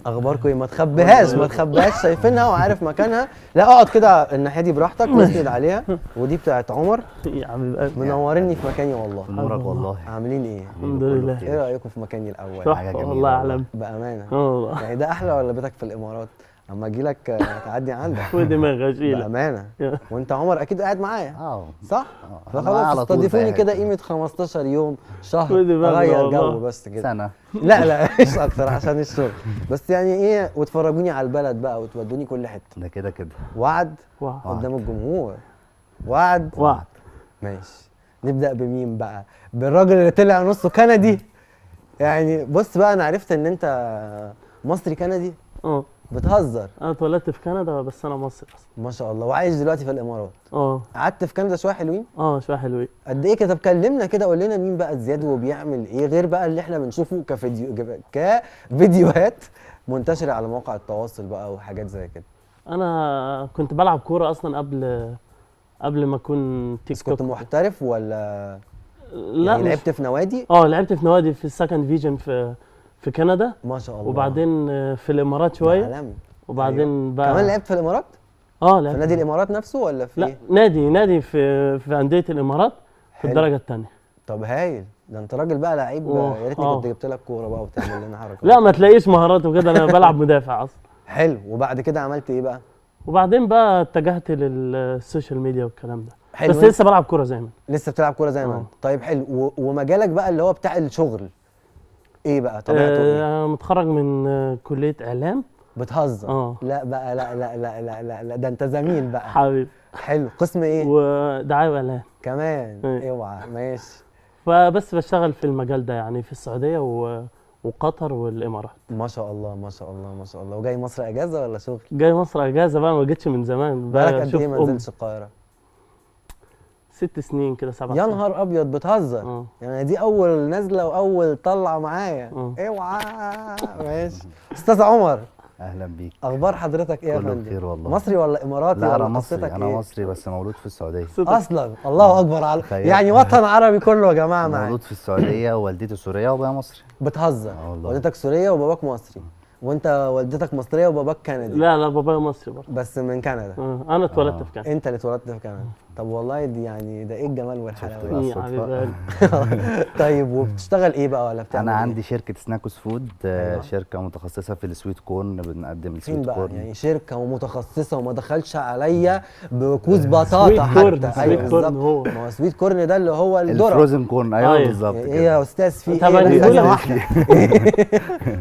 اخباركم ايه؟ ما تخبيهاش ما تخبيهاش، شايفينها وعارف مكانها. لا اقعد كده الناحية دي براحتك واسند عليها، ودي بتاعت عمر. يا عم منورني في مكاني والله. نورك والله. عاملين ايه؟ الحمد لله. ايه رايكم في مكاني الاول؟ حاجة جميلة والله اعلم بامانه. والله يعني ده احلى ولا بيتك في الامارات؟ اما اجي لك تعدي عندك ودماغ اشيلك بامانه. وانت عمر اكيد قاعد معايا. صح؟ فخلاص استضيفوني كده قيمة 15 يوم شهر، اغير جو بس كده سنة. لا لا مش اكتر عشان الشغل بس، يعني ايه، وتفرجوني على البلد بقى وتودوني كل حتة. ده كده كده وعد قدام الجمهور. وعد وعد. ماشي، نبدا بمين بقى؟ بالراجل اللي طلع نصه كندي. يعني بص بقى، انا عرفت ان انت مصري كندي. بتهزر؟ انا اتولدت في كندا بس انا مصري اصلا. ما شاء الله. وعايش دلوقتي في الامارات. قعدت في كندا شوية حلوين؟ شوية حلوين. قد ايه كده؟ طب كلمنا كده، قول لنا مين بقى زياد وبيعمل ايه، غير بقى اللي احنا بنشوفه كفيديوهات منتشرة على مواقع التواصل بقى وحاجات زي كده. انا كنت بلعب كورة اصلا قبل ما اكون تيك توك. كنت محترف ولا لا؟ يعني لعبت في نوادي؟ لعبت في نوادي في ال second division في كندا. ما شاء الله. وبعدين في الامارات شوية. عالمي. وبعدين أيوة. بقى كمان لعبت في الامارات؟ لعبت في نادي الامارات نفسه ولا في لا إيه؟ نادي في اندية الامارات. في الدرجة الثانية. طب هايل، ده انت راجل بقى لعيب. يا ريتني كنت جبت لك كورة بقى وتعمل لنا حركات. لا ما تلاقيش مهارات وكده، انا بلعب مدافع اصلا. حلو. وبعد كده عملت ايه بقى؟ وبعدين بقى اتجهت لل social media والكلام ده. حلو. بس لسه بلعب كورة زي ما لسه بتلعب كورة زي ما انت. طيب حلو. ومجالك بقى اللي هو بتاع الشغل ايه بقى؟ طبيعته ايه؟ انا متخرج من كلية اعلام. بتهزر؟ لا بقى، لا لا لا لا لا لا، ده انت زميل بقى حبيبي. حلو. قسم ايه؟ ودعاية واعلان كمان. اوعى. ماشي. فبس بشتغل في المجال ده يعني في السعودية وقطر والامارات. ما شاء الله ما شاء الله ما شاء الله. وجاي مصر اجازة ولا شغل؟ جاي مصر اجازة بقى، ما جيتش من زمان. بقالك قد ايه ما نزلتش القاهرة؟ 6 سنين كده، 7 سنين. يا نهار ابيض، بتهزر؟ يعني دي اول نزله واول طلعه معايا. اوعى. ماشي. استاذ عمر، اهلا بيك. اخبار حضرتك ايه يا فندم؟ كله بخير والله. مصري ولا اماراتي؟ لا ولا انا مصري. قصتك انا إيه؟ مصري بس مولود في السعودية اصلا. الله اكبر على يعني وطن عربي كله يا جماعة معايا. مولود في السعودية ووالدتي سورية وبابايا مصري. بتهزر؟ والدتك سورية وباباك مصري، وانت والدتك مصرية وباباك كندي؟ لا لا، بابايا مصري برضه بس من كندا. انا اتولدت في كندا. انت اللي اتولدت في كندا. طب والله دي يعني ده ايه الجمال والحلاوه دي. طيب وبتشتغل ايه بقى ولا بتعمل انا إيه؟ عندي شركة سناكوس فود. أيوة. شركة متخصصة في ال sweet corn، بنقدم ال sweet بقى corn. يعني شركة ومتخصصه وما دخلش عليا بكوز بطاطا حتى. ايوه بالظبط. ما هو sweet corn ده اللي هو الذرة، ال frozen corn. ايوه بالظبط كده. ايه يا استاذ في ايه؟ واحدة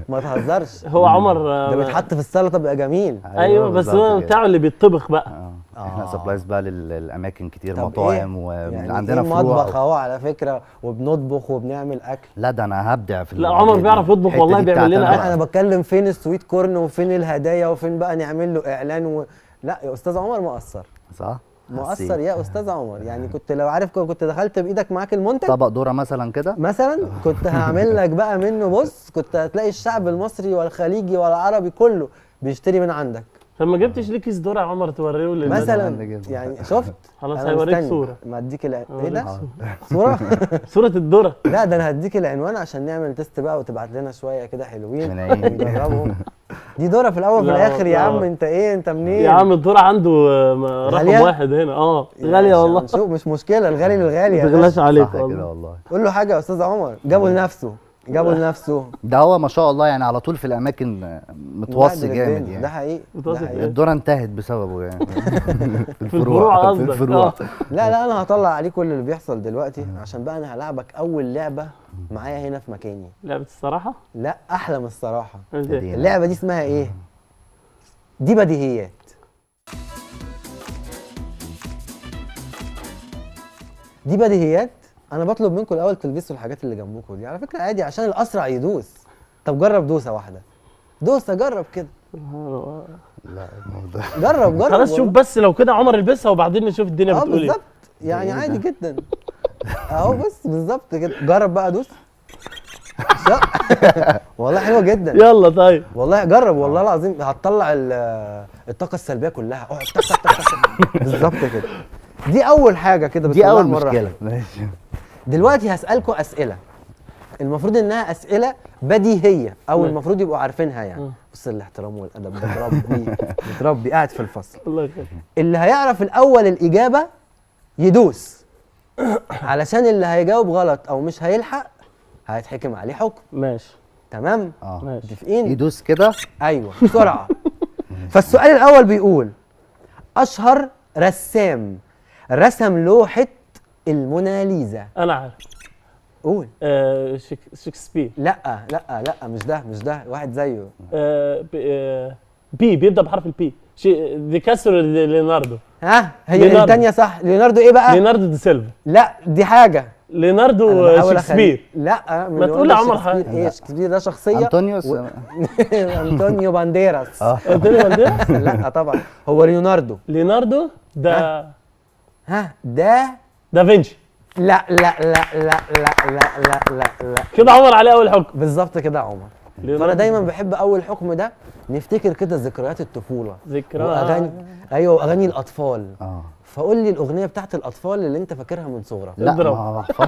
ما تهزرش. هو عمر ده بيتحط في السلطة بيبقى جميل. ايوه بس هو بتاعه اللي بيتطبخ بقى. احنا supplies بقى للاماكن كتير، مطاعم وعندنا يعني فروع. مطبخ اهو على فكرة، وبنطبخ وبنعمل اكل. لا ده انا هبدع في. لا عمر بيعرف يطبخ والله، بيعمل لنا اكل. انا بتكلم فين ال sweet corn وفين الهدايا وفين بقى نعمل له اعلان لا يا استاذ عمر مقصر. صح مقصر يا استاذ عمر. يعني كنت لو عارف كنت دخلت بايدك معاك المنتج، طبق ذره مثلا كده مثلا، كنت هعمل لك بقى منه. بص كنت هتلاقي الشعب المصري والخليجي والعربي كله بيشتري من عندك. طب ما جبتش ليه كيس ذره يا عمر توريه للناس مثلا؟ يعني شفت؟ خلاص هيوريك صوره. ما اديك ايه ده؟ صوره؟ صوره الذرة. لا ده انا هديك العنوان عشان نعمل test بقى وتبعت لنا شوية كده حلوين نجربهم. دي ذره في الاول وفي الاخر يا عم. انت ايه؟ انت منين؟ يا عم الذرة عنده رقم واحد هنا. غالية والله. شوف مش مشكلة، الغالي للغالي. ما تغلاش عليك والله. قول له حاجة يا استاذ عمر. جابوا لنفسه، جابوا لنفسه. ده هو ما شاء الله يعني على طول في الاماكن متوصي جامد يعني. ده حقيقي. الدورة انتهت بسببه يعني. في الفروع قصدك؟ في الفروع. لا لا انا هطلع عليه كل اللي بيحصل دلوقتي، عشان بقى انا هلعبك اول لعبه معايا هنا في مكاني. لعبه الصراحة؟ لا احلى من الصراحة. اللعبة دي اسمها ايه؟ دي بديهيات. دي بديهيات. انا بطلب منكم الاول تلبسوا الحاجات اللي جنبكم دي على فكرة عادي عشان الاسرع يدوس. طب جرب دوسة واحدة، دوسة جرب كده. لا الموضوع جرب جرب خلاص. شوف بس لو كده عمر البسها وبعدين نشوف الدنيا بتقول ايه. بالظبط يعني عادي جدا اهو. بص بالظبط كده، جرب بقى دوس. والله حلوة جدا. يلا طيب والله جرب والله العظيم هتطلع الطاقة السلبية كلها. اقعد تك تك تك بالظبط كده. دي اول حاجة كده. دي اول مشكلة. ماشي. دلوقتي هسألكوا أسئلة. المفروض انها اسئلة بديهية او المفروض يبقوا عارفينها يعني. بص الاحترام والادب، متربي متربي قاعد في الفصل. الله يخليك. اللي هيعرف الاول الاجابة يدوس، علشان اللي هيجاوب غلط او مش هيلحق هيتحكم عليه حكم. ماشي تمام؟ ماشي. متفقين؟ يدوس كده. ايوه بسرعة. فالسؤال الاول بيقول: اشهر رسام رسم لوحة الموناليزا. انا عارف. قول. شكسبير. لا لا لا، مش ده مش ده، واحد زيه. P، بيبدا بحرف ال P. دي كاسترو، ليوناردو. ها هي الثانية صح. ليوناردو ايه بقى؟ ليوناردو دي سيلفا. لا دي حاجة. ليوناردو شكسبير. لا ما تقول لعمر حاجة. ايه شكسبير ده شخصية. انطونيو انطونيو بانديراس. انطونيو بانديراس؟ لا طبعا هو ليوناردو. ليوناردو ده ها ده دافنشي. لا لا لا لا لا لا لا لا لا. كده عمر عليه اول حكم. بالظبط كده يا عمر. فانا دايما بحب اول حكم ده نفتكر كده ذكريات الطفولة، ذكريات واغاني، ايوه واغاني الاطفال. فقول لي الاغنية بتاعت الاطفال اللي انت فاكرها من صغرك. لا ما بحفظش.